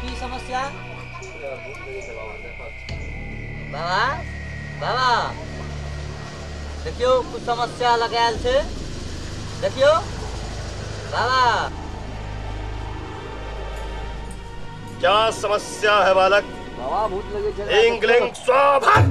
की समस्या? बाबा बाबा देखियो कुछ समस्या लगायल छै, देखियो बाबा। क्या समस्या है बालक? बाबा भूत लगे छै। इंग्लिंग स्वाभाग।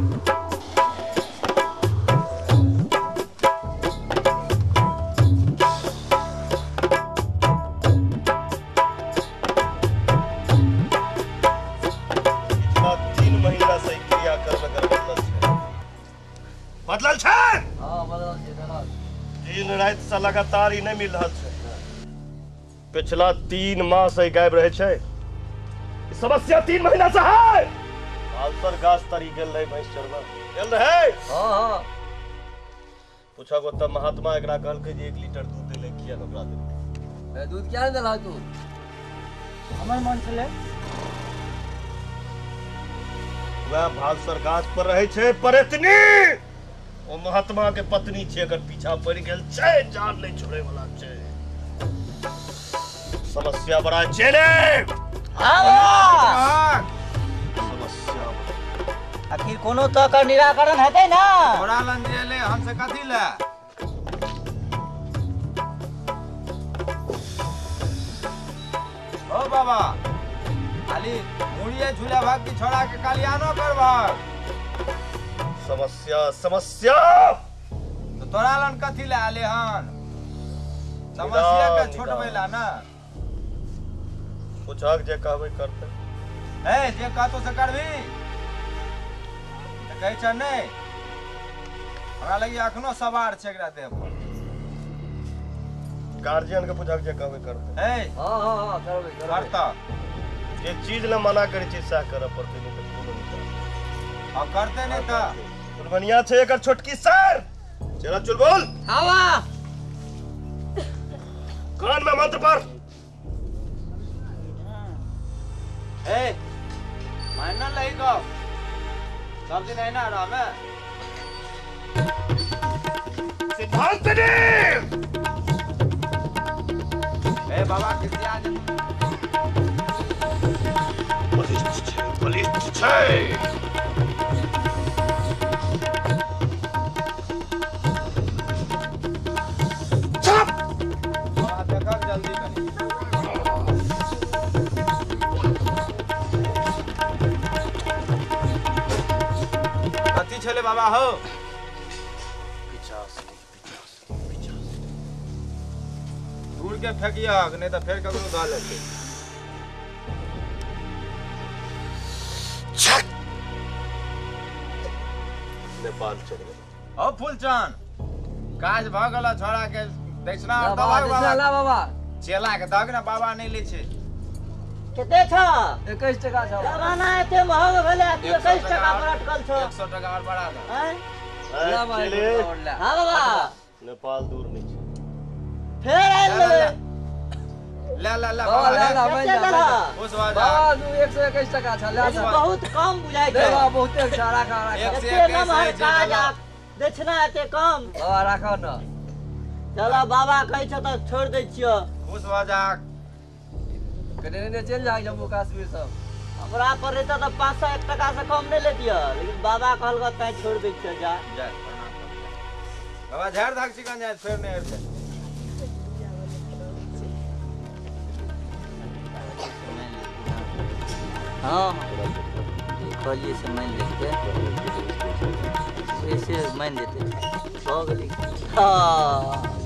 पिछला 3 महीना से क्रिया कर्म कर बदलल छै। बदलल छै? हां बदलल छै। दिन राति से लगातार ही नहीं मिल रहल छै। पिछला 3 मास से गायब रहे छै। समस्या 3 महीना से है। आलसर गाछ तरी गेल रहे भैंस चरबा गेल रहे। हां हां पूछा गो तब महात्मा एकरा कहलकै जे 1 लीटर दूध देले किया न ओकरा देलकै? दूध किया ने देलह तू? हमर मन छलै। वएह भालसर गाछ पर रहे छै परेतनी। ओ महात्मा के पत्नी छै, एकर पीछा पड़ि गेल छै, जान नहीं छोड़े वाला छै। समस्या बड़ा छै रे। समस्या आखिर कोनो तो एकर निराकरण हेतै ना? तोरा लग जे एलै हम से कथी ले? ओ बाबा खाली मुड़िए झूला भाग की छोड़ा के कल्याणो करबहक। समस्या समस्या तो तोरा लन कथी ले आले हन? समस्या के छोड़बै ला ना। पूछक जे कहबै करतै। ए जे कहतो से करबी त कहै छ नहीं। हमरा लगी अखनो सवार छै एकरा देह पर। गार्जियन के पूछक जे कहबै करतै। ए हां हां हां करबै करबै करता। जे चीज ले मना करै छै सएह करऽ पड़तै, नहीं त कोनो नहीं। आ करते नहीं त चुलबनिया छै एकर छोटकी सर। चला चुलबुल। हवा कान में मंत्र पर। ए मानना लही गप सब दिन ऐना रहमे। सिद्धांत ने ए बाबा किसिया जे बलिष्ठ छै, बलिष्ठ छै। चुप बाबा देखक जल्दी कनी। कथी छले बाबा हो? पिचास पिचास पिचास दूर के फेंकियक नहीं तो फेर ककरो धऽ लेतै। नेपाल चल गेल। ओ फूलचंद काज भऽ गेल छोड़ा के दक्षिणा और दबाक बाबा। ला बाबा चेला के दहक ना बाबा नहीं लै छै। कते छ? 21 टका छ। जमाना एते महग भेलै तू 21 टका पर अटकल छ। 100 टका और बढ़ा दे। हैं ला बाबा। हां बाबा नेपाल दूर नहीं छै। फेर आइल लेबै। ला ला ला बाबा ला ला खुश भ जा बाबा। तू 121 टका छ ला। बहुत कम बुझाइ छै बाबा, बहुते छ। राख राख एते काज दक्षिणा एते कम। बाबा राख न। चल बाबा कहै छ त छोड़ दै छियो। खुश भ जा। कने ने चल जा जम्मू कश्मीर सब। हमरा पर रहता त 501 टका से कम नहीं लेतियो, लेकिन बाबा कहलक तैं छोड़ दै छियो। जा जा प्रणाम कर बाबा। झाड़ धाक चिकन जाय फेर नहीं आबते। हां कहलिए से मान लेते, ऐसे मान लेते हो गेलै। हां।